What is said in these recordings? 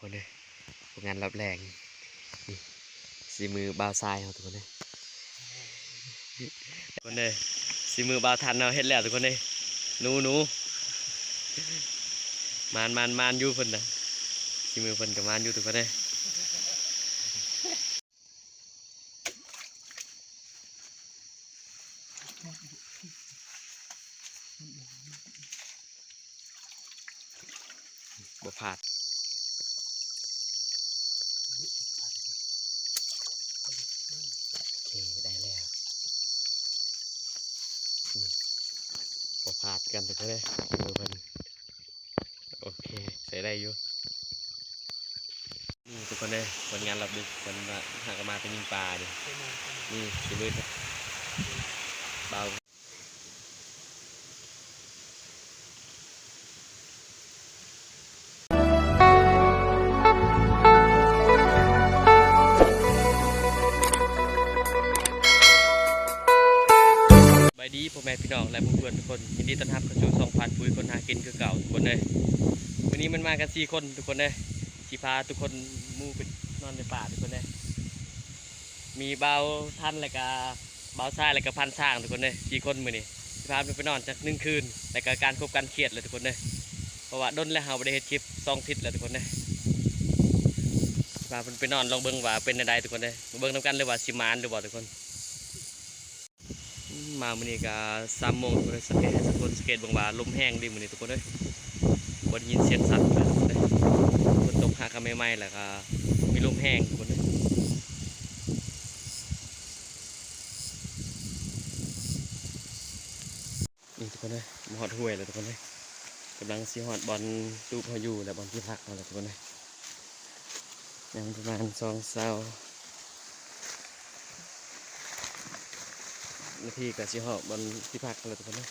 ຄົນເດີ ຜົນງານລອບແລງ ນີ້ ສີມືບ່າວຊາຍເຮົາ ທຸກຄົນເດີ ທຸກຄົນເດີ ສີມືບ່າວທັນເຮົາເຮັດແລ້ວ ທຸກຄົນເດີ ໜູ ໜູ ໝານ ໝານ ໝານຢູ່ເພິ່ນນະ ສີມືເພິ່ນກໍໝານຢູ່ ທຸກຄົນເດີ. ບໍ່ພາດ ໂອເຄ ໄດ້ແລ້ວ ນີ້ ບໍ່ພາດກັນ ທຸກຄົນເອີຍ ເບິ່ງເພິ່ນ. ໂອເຄ ໃຊ້ໄດ້ຢູ່ ນີ້ທຸກຄົນເອີຍ ຜົນງານລອບດຶກ ເພິ່ນວ່າຫາກະມາແຕ່ຍິງປາເດ້ ນີ້ຊິມືດ ເບົາ. ສະບາຍດີພໍ່ແມ່ພີ່ນ້ອງ ແລະ ເພື່ອນໆທຸກຄົນ ຍິນດີຕ້ອນຮັບເຂົ້າສູ່ຊ່ອງພານປຸຍຄົນຫາກິນຄືເກົ່າ ທຸກຄົນເອີຍ. ມື້ນີ້ມັນມາກັນສີ່ຄົນ ທຸກຄົນເອີຍ ຊິພາທຸກຄົນໝູ່ໄປນອນໃນປ່າ ທຸກຄົນເອີຍ. ມີບ່າວທັນ ແລ້ວກະບ່າວຊາຍ ແລ້ວກະພັນຊ້າງ ທຸກຄົນເອີຍ. ສີ່ຄົນມື້ນີ້ຊິພາເພິ່ນໄປນອນຈັກໜຶ່ງຄືນ ແລ້ວກະການຄົບການຄຽດແຫຼະ ທຸກຄົນເອີຍ ເພາະວ່າດົນແລ້ວເຮົາບໍ່ໄດ້ເຮັດຄລິບສອງທິດແລ້ວ ທຸກຄົນເອີຍ. ຊິພາເພິ່ນໄປນອນ ລອງເບິ່ງວ່າເປັນແນວໃດ ທຸກຄົນເອີຍ. ມາເບິ່ງນຳກັນເລີຍວ່າຊິໝານຫຼືບໍ່ ທຸກຄົນ. ມາມື້ນີ້ກະສາມໂມງ ທຸກຄົນເອີຍ ສັງເກດໃຫ້ທຸກຄົນສັງເກດເບິ່ງວ່າລົມແຮງເດ້ມື້ນີ້ ທຸກຄົນເອີຍ. ບໍ່ໄດ້ຍິນສຽງສັດເລີຍ ທຸກຄົນເອີຍ. ຝົນຕົກຫາກະໃໝ່ໆ ແລ້ວກະມີລົມແຮງ ທຸກຄົນເອີຍ. ນີ້ທຸກຄົນເອີຍ ມາຮອດຫ້ວຍແລ້ວທຸກຄົນເອີຍ ກຳລັງຊິຮອດບ່ອນຕູບເຮົາຢູ່ແລ້ວ ບ່ອນທີ່ພັກເຮົາແລ້ວທຸກຄົນເອີຍ. ຍັງປະມານສອງຊາວນາທີກໍຊິຮອດບ່ອນທີ່ພັກເຮົາແລ້ວທຸກຄົນເອີຍ.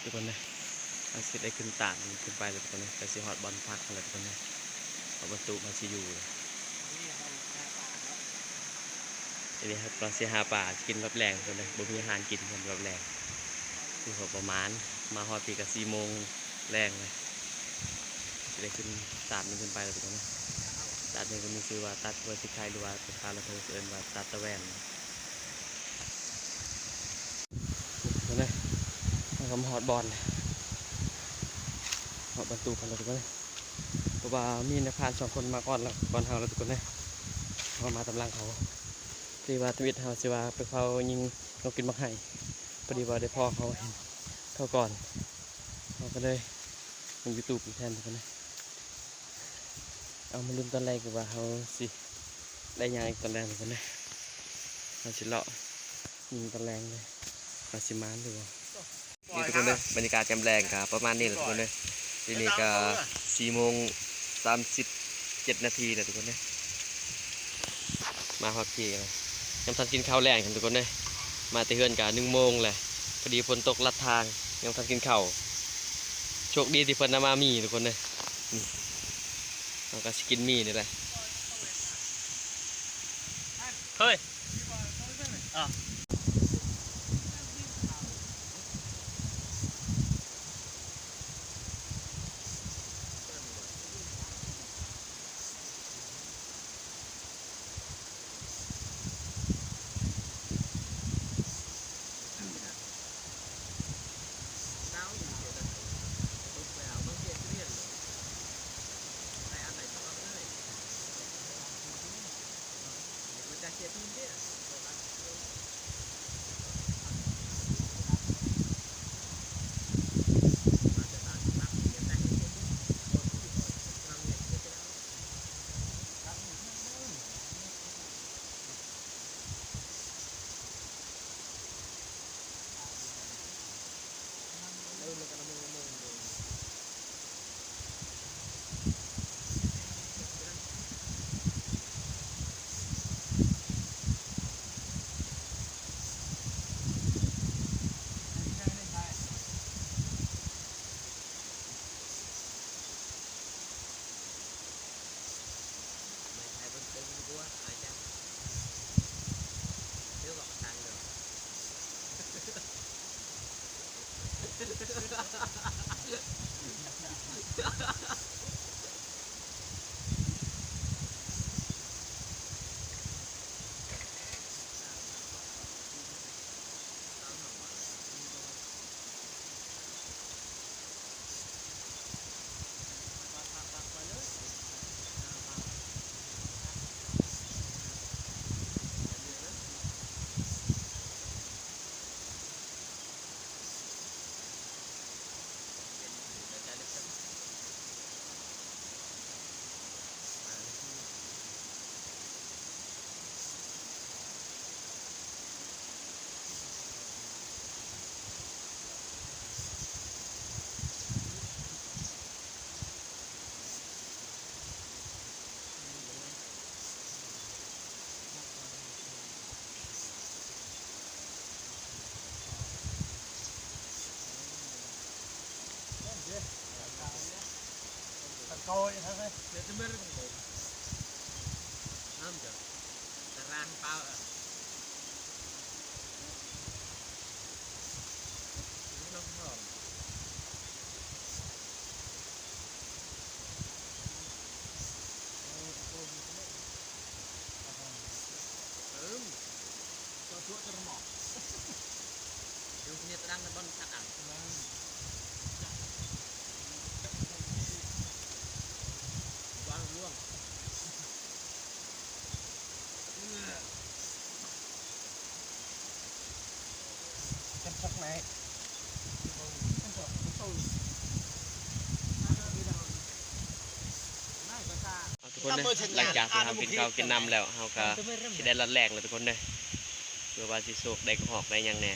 ທຸກຄົນເອີຍ ເຮົາຊິໄດ້ຂຶ້ນຕາດຂຶ້ນໄປແລ້ວທຸກຄົນເອີຍ ໃກ້ຊິຮອດບ່ອນພັກແລ້ວທຸກຄົນເອີຍ ເຮົາບັນຈຸມາຊິຢູ່ແລ້ວ. ທີນີ້ເຮົາກຳລັງຊິຫາປາກິນລອບແລງທຸກຄົນເອີຍ ບໍ່ມີອາຫານກິນຍາມລອບແລງ ຄືວ່າປະມານ ມາຮອດພີ້ກໍສີ່ໂມງແລງແລ້ວ ຊິໄດ້ຂຶ້ນຕາດໜຶ່ງຂຶ້ນໄປແລ້ວທຸກຄົນເອີຍ. ຕາດນີ້ກໍມີຊື່ວ່າຕາດຫ້ວຍສີໄຄ ຫຼືວ່າພາສາລາວເອີ້ນວ່າຕາດຕາແວ່ນ. ທຸກຄົນເອີຍ ເຮົາກໍມາຮອດບ່ອນ ຮອດບ່ອນຕູບເຮົາແລ້ວທຸກຄົນເອີຍ ເພາະວ່າມີນາຍພານສອງຄົນມາກ່ອນແລ້ວ ກ່ອນເຮົາແລ້ວທຸກຄົນເອີຍ. ເຮົາມາຕາມຫຼັງເຂົາ ທີ່ວ່າທຳອິດເຮົາຊິວ່າໄປເຝົ້າຍິງນົກກິນໝາກໄຮ່ ພໍດີວ່າໄດ້ພໍ່ເຂົາເຫັນເຂົາກ່ອນ ເຮົາກໍເລີຍລົງຢູທູບແທນທຸກຄົນເອີຍ. ເອົາ ມາລຸ້ນຕອນແລງກັນວ່າເຮົາຊິໄດ້ຫຍັງອີກຕອນແລງທຸກຄົນເອີຍ. ເຮົາຊິເລາະຍິງຕອນແລງເລີຍ ວ່າຊິໝານຫຼືບໍ່. ນີ້ທຸກຄົນເດີ ບັນຍາກາດຍາມແລງກໍປະມານນີ້ແຫຼະທຸກຄົນເດີ. ດຽວນີ້ກໍສີ່ໂມງສາມສິບເຈັດນາທີແລ້ວທຸກຄົນເດີ. ມາຮອດພີ້ແລ້ວ ຍັງບໍ່ທັນກິນເຂົ້າແລງກັນທຸກຄົນເດີ. ມາແຕ່ເຮືອນກໍໜຶ່ງໂມງແຫຼະ ພໍດີຝົນຕົກລັດທາງ ຍັງບໍ່ທັນກິນເຂົ້າ. ໂຊກດີທີ່ເພິ່ນເອົາມາໝີ່ທຸກຄົນເດີ. ນີ້ ເຮົາກໍຊິກິນໝີ່ນີ້ແຫຼະ. ເຮີ້ຍ ອາ. Kau yang sana. Dia temer kan kau. Ngam je. Terang pau. Ngam hom. Ưm. Cocok cermok. Yang punya terang nonton kat ang. Buang, buang. Cocok naik. Cocok, betul. ທຸກຄົນເດີ ຫຼັງຈາກທີ່ເຮົາກິນເຂົ້າກິນນ້ຳແລ້ວ ເຮົາກໍຊິໄດ້ລອດແລງແລ້ວທຸກຄົນເດີ ເພື່ອວ່າຊິໂຊກໄດ້ກະຮອກໄດ້ຫຍັງແດ່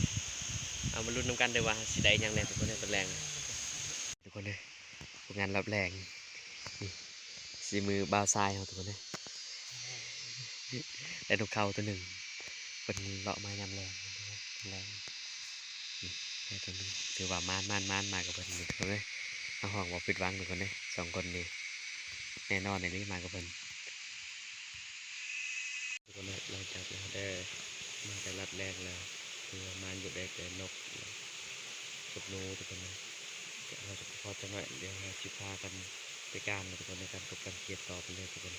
ເອົາມາລຸ້ນນຳກັນເດີວ່າຊິໄດ້ຫຍັງແດ່ທຸກຄົນເດີ ຕອນແລງ ທຸກຄົນເດີ ຜົນງານລອດແລງ ນີ້ ສີມືບ່າວຊາຍເຮົາທຸກຄົນເດີ ໄດ້ນົກເຂົາຕົວໜຶ່ງ ເພິ່ນເລາະມາຍາມແລງ ແລງ ນີ້ໄດ້ຕົວໜຶ່ງ ຖືວ່າໝານໆໆ ມາກັບເພິ່ນນີ້ທຸກຄົນເອີຍ ຮັບຮອງບໍ່ຜິດຫວັງທຸກຄົນເອີຍ ສອງຄົນນີ້ ແນ່ນອນອີ່ຫຼີມາກັບເພິ່ນ ທຸກຄົນເອີຍ ຫຼັງຈາກທີ່ເຮົາໄດ້ມາແຕ່ລັດແລງແລ້ວ ຖືວ່າໝານຢູ່ ໄດ້ແຕ່ນົກກັບໜູທຸກຄົນເອີຍ ເຮົາຈະພໍຈັກໜ້ອຍ ດຽວເຮົາຊິພາກັນໄປການທຸກຄົນເອີຍ ການກົບການກຽດຕໍ່ໄປເລີຍທຸກຄົນ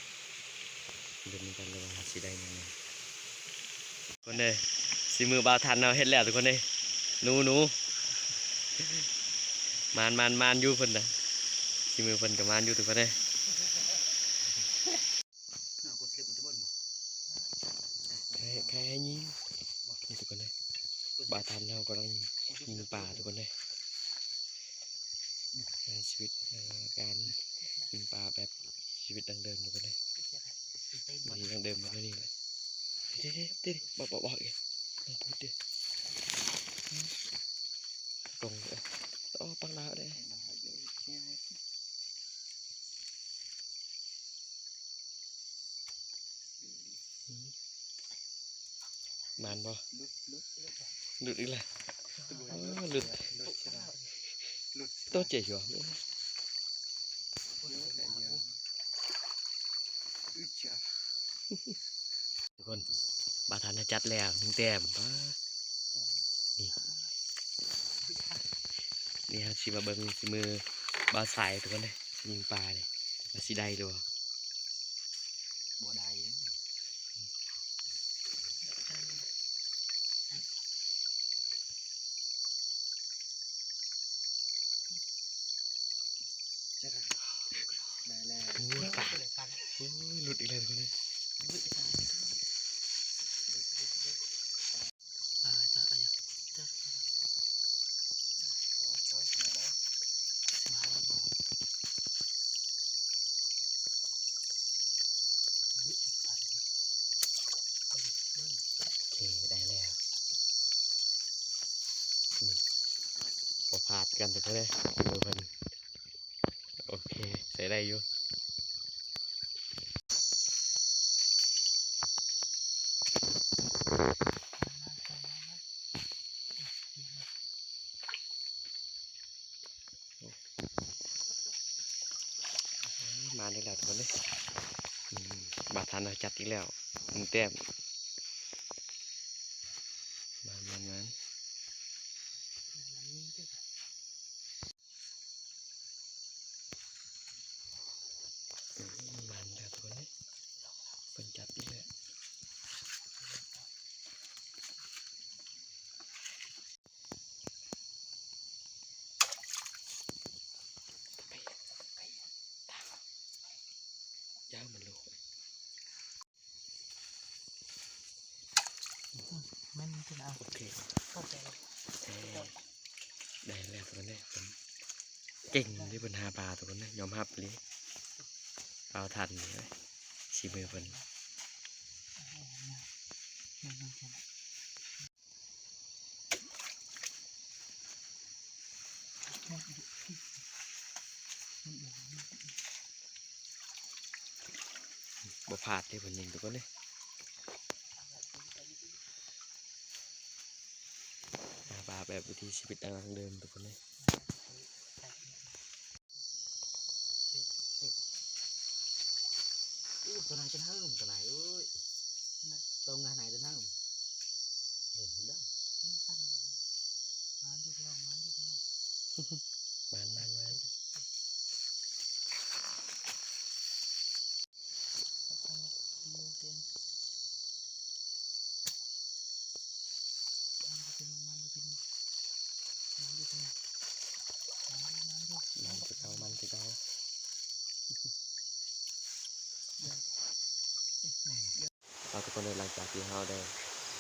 ລຸ້ນນຳກັນເລີຍວ່າເຮົາຊິໄດ້ຫຍັງແດ່ ທຸກຄົນເອີຍ ສີມືບ່າວທັນເຮົາເຮັດແລ້ວທຸກຄົນເອີຍ ໜູ ໜູ ໝານ ໝານ ໝານຢູ່ເພິ່ນນະ ສີມືເພິ່ນກໍໝານຢູ່ທຸກຄົນເອີຍ ໄຂ່ ໄຂ່ຍິງ ນີ້ທຸກຄົນເອີຍ ບ່າວທັນເຮົາກຳລັງຍິງປາທຸກຄົນເອີຍ ໃຊ້ຊີວິດ ເອີ ການກິນປາແບບຊີວິດດັ້ງເດີມຢູ່ເລີຍ ມີດັ່ງເດີມມາເທົ່ານີ້ແຫຼະ ເດໆໆ ບອກ ບອກ ບອກອີກ ຕ້ອງພູດເດ ຕົງ ເອີ ຕ້ອງປັກລາວເດ. ໝານບໍ່? ຫຼຸດ ຫຼຸດ ຫຼຸດອີກແລ້ວ ເອີ ຫຼຸດ ຫຼຸດ ໂຕເຈຢູ່ ທຸກຄົນ ບ່າວທັນຈັດແລ້ວໜຶ່ງແຕ້ມ ປາ ນີ້ ນີ້ເຮົາຊິມາເບິ່ງຝີມືບ່າວຊາຍທຸກຄົນເດີ ຍິງປານີ້ ວ່າຊິໄດ້ຫຼືບໍ່ ບໍ່ໄດ້ ໄດ້ແລ້ວ ໂອ້ຍ ປາ ໂອ້ຍ ຫຼຸດອີກແລ້ວທຸກຄົນເອີຍ ໂອເຄ ໄດ້ແລ້ວ ນີ້ ບໍ່ພາດກັນທຸກຄົນເອີຍ ເບິ່ງເພິ່ນ ໂອເຄ ໃຊ້ໄດ້ຢູ່ ມາໄດ້ແລ້ວທຸກຄົນເອີຍ ອືມ ບ່າວທັນເຮົາຈັດອີກແລ້ວ ໜຶ່ງແຕ້ມ ມານໆໆ. ອືມ ມັນແລ້ວທຸກຄົນເອີຍ ເພິ່ນຈັບອີກແລ້ວ ຢ່າໃຫ້ມັນຫຼຸດ. ແມ່ນ ໂອເຄ ເອີ ໄດ້ແລ້ວທຸກຄົນເອີຍ ເກັ່ງເດ້ ເພິ່ນຫາປາທຸກຄົນເອີຍ ຍອມຮັບອີ່ຫຼີ ເອົາທັນເລີຍ ສີມືເພິ່ນ. ບໍ່ພາດເດ້ ເພິ່ນຍິງທຸກຄົນເດ້ ຫາປາແບບວິຖີຊີວິດດັ້ງເດີມທຸກຄົນເດ້. ເປັດ ເປັດ ຕົວໃນຕົວເທິງ ຕົວໃນ ໂອ້ຍ ຕົງງານໃນຕົວເທິງ ເຫັນແລ້ວ ມານຢູ່ພີ່ນ້ອງ ມານຢູ່ພີ່ນ້ອງ ມານ ມານ ມານ. ມັນຄືເກົ່າ ມັນຄືເກົ່າ ເອົາ ທຸກຄົນເອີຍ ຫຼັງຈາກທີ່ເຮົາໄດ້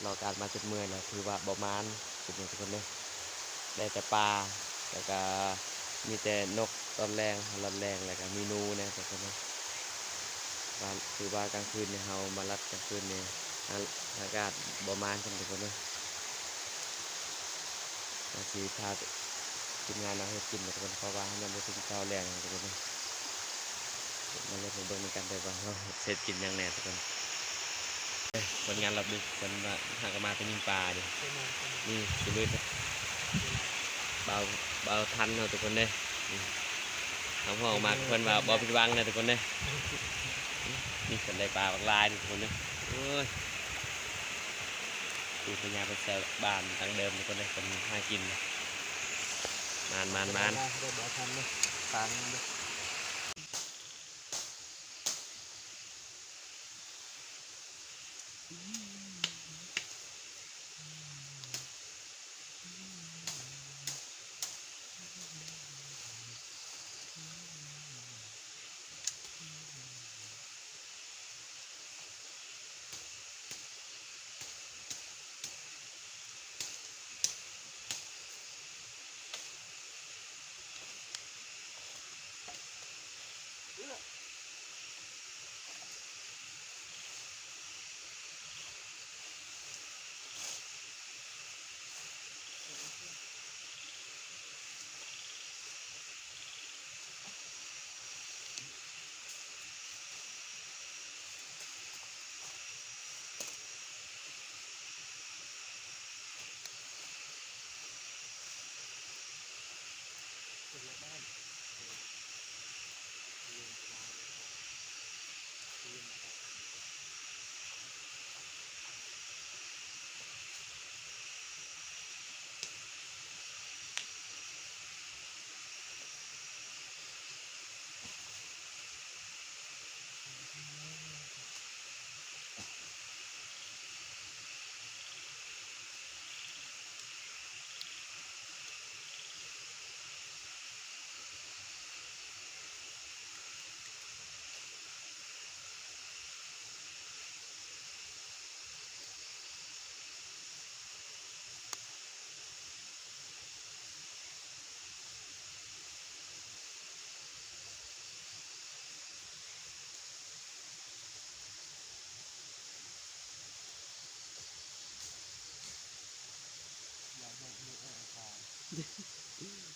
ເລາະການມາຈົນເມື່ອຍແລ້ວ ຖືວ່າບໍ່ໝານ ຊຸດນີ້ ທຸກຄົນເອີຍ ໄດ້ແຕ່ປາ ແລ້ວກະມີແຕ່ນົກຕອນແລງ ເຮົາລັດແລງ ແລ້ວກະມີໜູແດ່ ທຸກຄົນເອີຍ. ວ່າ ຖືວ່າກາງຄືນນີ້ເຮົາມາລັດກາງຄືນນີ້ ອາ ອາກາດບໍ່ໝານສ່ຳ ທຸກຄົນເອີຍ. ກະຊິພາທີມງານເຮົາເຮັດກິນ ທຸກຄົນ ເພາະວ່າເຮົາຍັງບໍ່ກິນເຂົ້າແລງ ທຸກຄົນເອີຍ. ມາເບິ່ງນຳກັນເດີວ່າເຮົາເຮັດ ເຮັດກິນຫຍັງແດ່ ທຸກຄົນ. ເອີ ຜົນງານລັບດິ ເພິ່ນວ່າຫາກະມາແຕ່ຍິງປາເດ້ ນີ້ຊິລຸຍ ບ່າວ ບ່າວທັນເນາະ ທຸກຄົນເດ້. ອືມ ຮັບຮອງມາ ເພິ່ນວ່າບໍ່ຜິດຫວັງເດີ ທຸກຄົນເດ້. ນີ້ເພິ່ນໄດ້ປາບັກຫຼາຍເດີ ທຸກຄົນເດ້. ໂອ້ຍ ປູພະຍາໄປໃສ່ບ້ານດັ່ງເດີມ ທຸກຄົນເດ້ ເພິ່ນຫາກິນ. ມານ ມານ ມານ ໄດ້ບໍ່ທັນເດ້ ຕາງເດ້.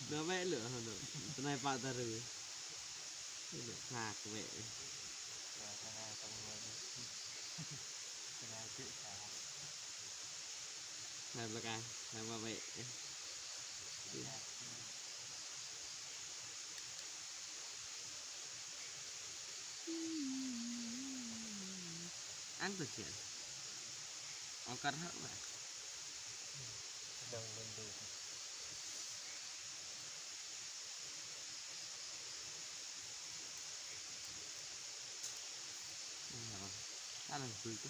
ເນາະ ແວະເລີຍເນາະ ຕານາຍປາຕະລື ເລີຍພາກແວະ ນາຍປະການ ນາຍວ່າແວະ. ອັນຕົວຂຽນ ເອົາກັດເຮົາວ່າ ນັ່ງເບິ່ງດູ ອັນນັ້ນຄື ເດີ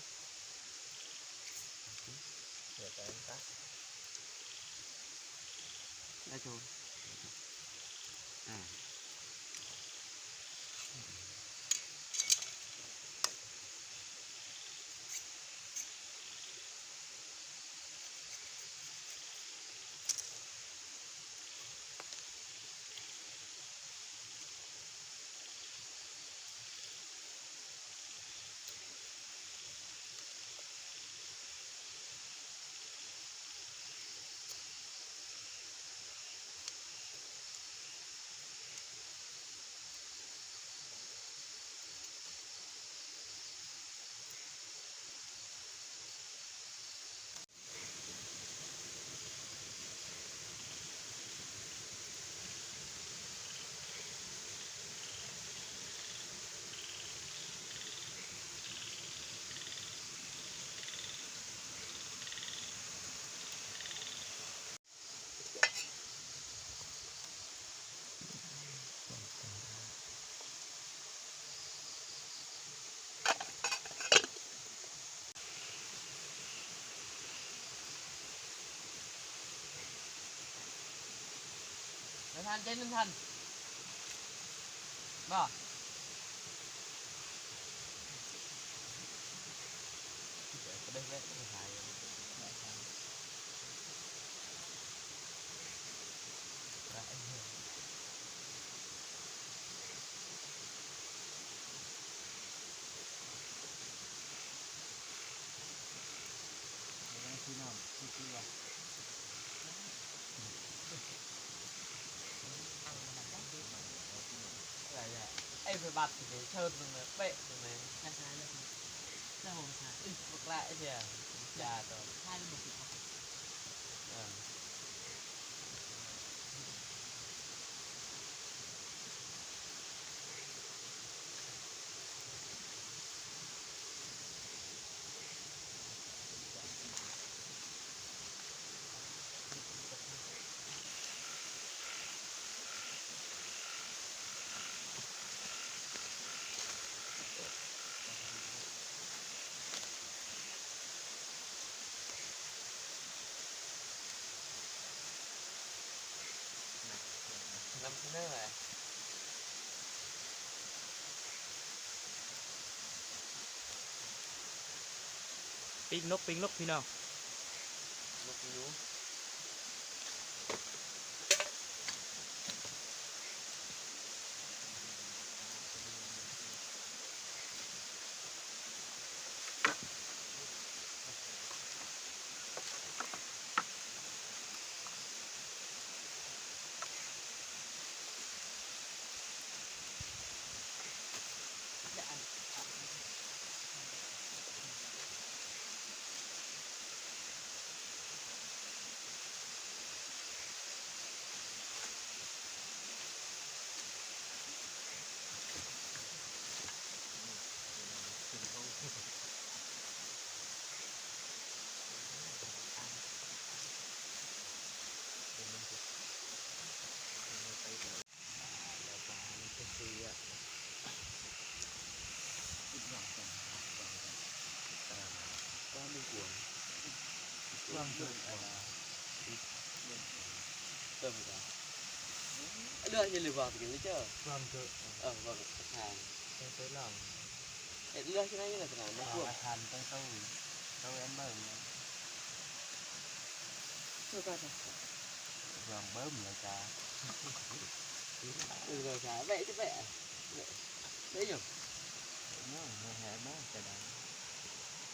ໄດ້ໂຕ ອາ. ທ່ານໃຈນັ້ນທ່ານ ບໍ່ ບໍ່ໄດ້ແວະໄປຫາ Ê, phải bật thì để sơn rồi mà bệ rồi mà. Sao sao sao sao? Sao sao sao? Ê, bật lại kìa. Hai mươi mốt thì bật. Ờ.ປີ້ງນົກ ປີ້ງນົກ ພີ່ນ້ອງ. ນົກຢູ່. Ê, lươn như lươn bò thì cái lươn chứ. Vâng, thưa. Ờ, vâng, thưa. Ê, lươn chứ này như là thế nào? Nó cuộn. Vâng, thưa, tôi, tôi, tôi ăn bơ mà. Thưa, thưa, thưa. Vâng, bơm là sao? Ừ, rồi sao? Vậy chứ vậy à? Vậy, vậy nhỉ? Nó, nó hé bớm cái đó.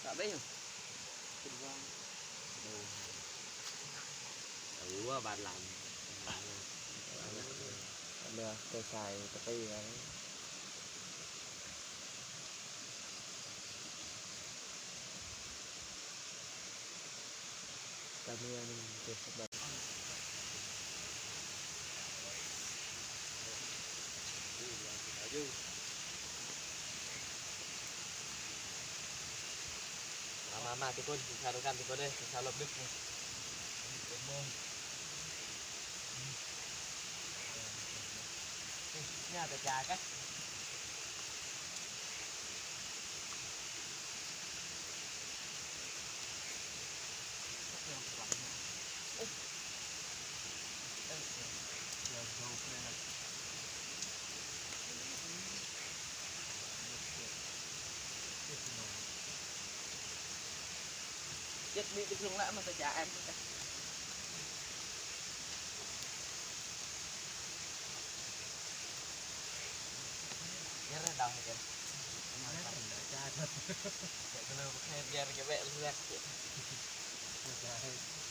Sao vậy nhỉ? ເອີ ບ້ານຫຼັງ ເຫຼືອແຕ່ສາຍຕະເປ້ໄວ້ ກະເມື່ອໜຶ່ງເປັນສຳລັບ ມາ ມາ ມາ ທຸກຄົນ ກິນເຂົ້ານຳກັນທຸກຄົນເດີ ກິນເຂົ້າຮອບດຶກນີ້ ເອັດໂມງ ນີ້ ເອົາແຕ່ຈາກະ. ເຈັດມິດລົງລະ ມັນກະຈະອັນ Biar dah, biar. Biar kena pakai, biar kena pakai.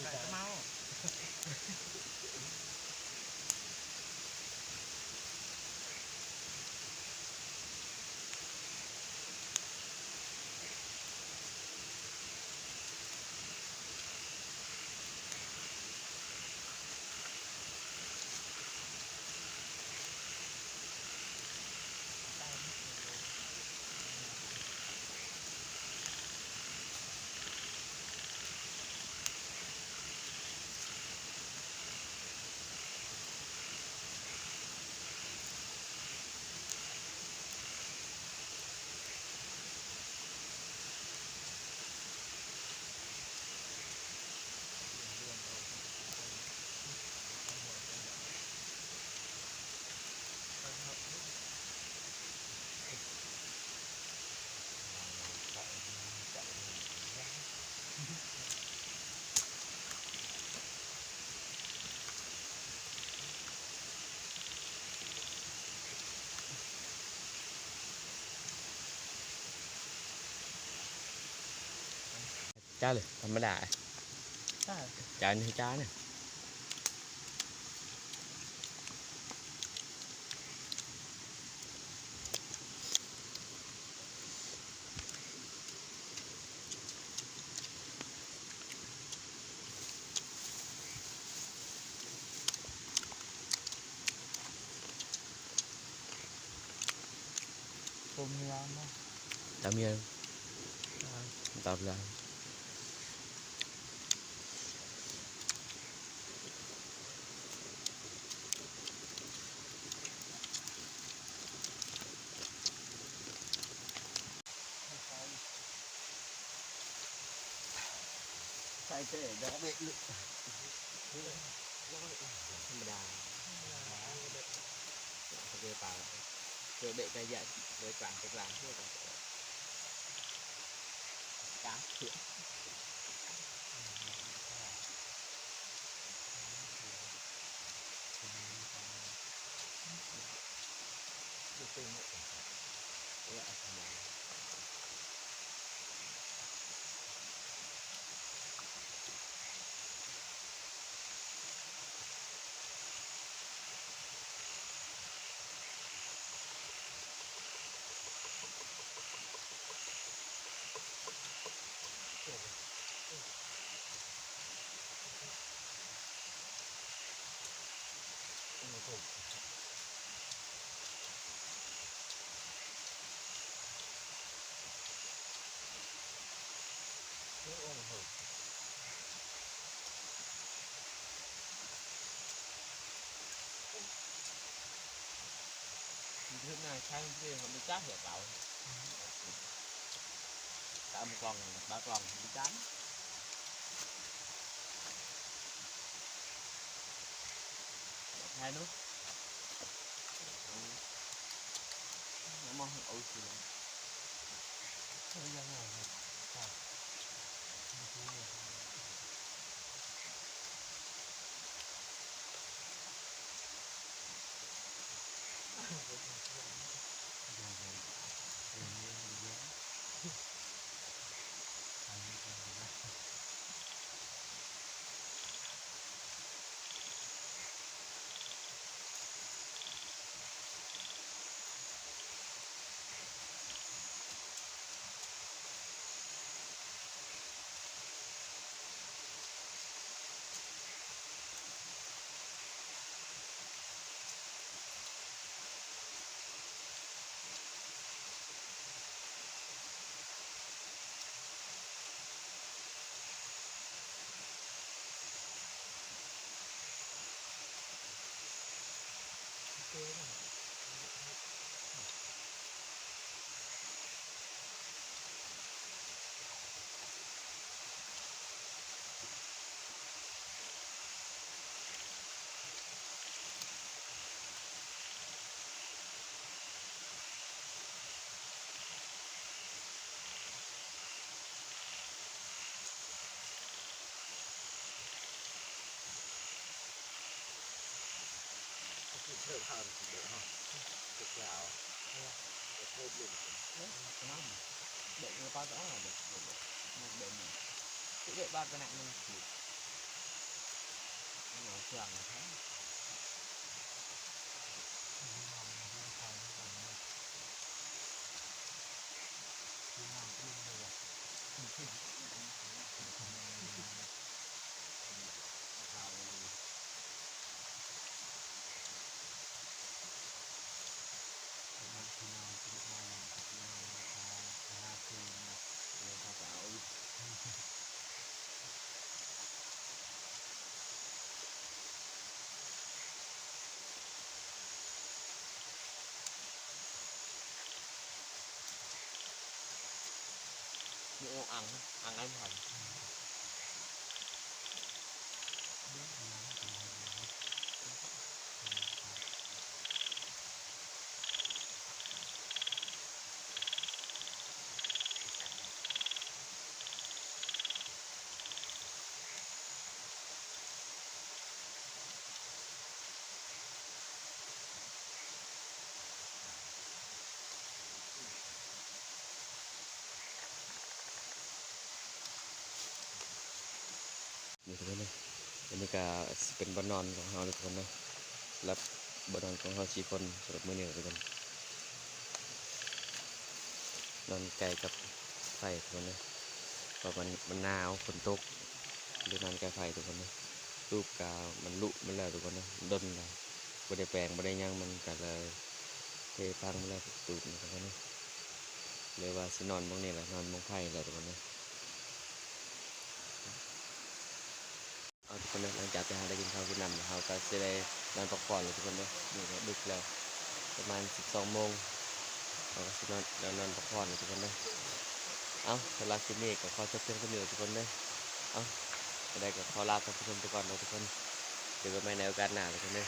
Tak mau. ຈານເລີຍ ທຳມະດາ ຈານນີ້ ຈານນີ້. ຕົວເມຍເນາະ ຕົວເມຍ ອ່າ ຕົວເມຍ. ໃສ່ແຕ່ດອກເບັກ ທຳມະດາ ເວປາ ເວເບັກກະຢະ ເວກາງ ເວກາງ ເວກາງ. ກາງເຂືອນ ເຮັດງານໃຊ້ເດ້ ເຮົາໄດ້ຈັກເຫືອເກົ່າ ຕາມກ່ອງ ບາກ່ອງ ຈານ ໃຊ້ເນາະ. ອັນນີ້ກະຊິເປັນບ່ອນນອນຂອງເຮົາເດີທຸກຄົນເດີ ສຳລັບບ່ອນນອນຂອງເຮົາສີ່ຄົນ ສຳລັບມື້ນີ້ເດີທຸກຄົນ. ນອນໃກ້ກັບໄຟທຸກຄົນເດີ ເພາະມັນ ມັນໜາວ ຝົນຕົກ ເລີຍນອນໃກ້ໄຟທຸກຄົນເດີ. ຕູບກະມັນລຸມັນແລ້ວທຸກຄົນເດີ ມັນດົນແລ້ວ ບໍ່ໄດ້ແປງ ບໍ່ໄດ້ຫຍັງ ມັນກະເລີຍເພພັງໝົດແລ້ວຕູບນີ້ທຸກຄົນເດີ. ເລີຍວ່າຊິນອນໝ່ອງນີ້ແຫຼະ ນອນໝ່ອງໄຟແຫຼະທຸກຄົນເດີ. ເອົາທຸກຄົນເດີ ຫຼັງຈາກທີ່ເຮົາໄດ້ກິນເຂົ້າກິນນ້ຳແລ້ວ ເຮົາກະຊິໄດ້ນອນພັກຜ່ອນແລ້ວທຸກຄົນເດີ. ນີ້ກະດຶກແລ້ວ ປະມານສິບສອງໂມງ ເຮົາກະຊິນອນ ນອນ ນອນພັກຜ່ອນແລ້ວທຸກຄົນເດີ. ເອົາ ສຳລັບຄລິບນີ້ກະຂໍຈົບພຽງເທົ່ານີ້ແຫຼະທຸກຄົນເດີ. ເອົາ ຈັ່ງໃດກະຂໍລາທ່ານຜູ້ຊົມໄປກ່ອນເດີທຸກຄົນ ເຈີກັນໃໝ່ໃນໂອກາດໜ້າທຸກຄົນເດີ.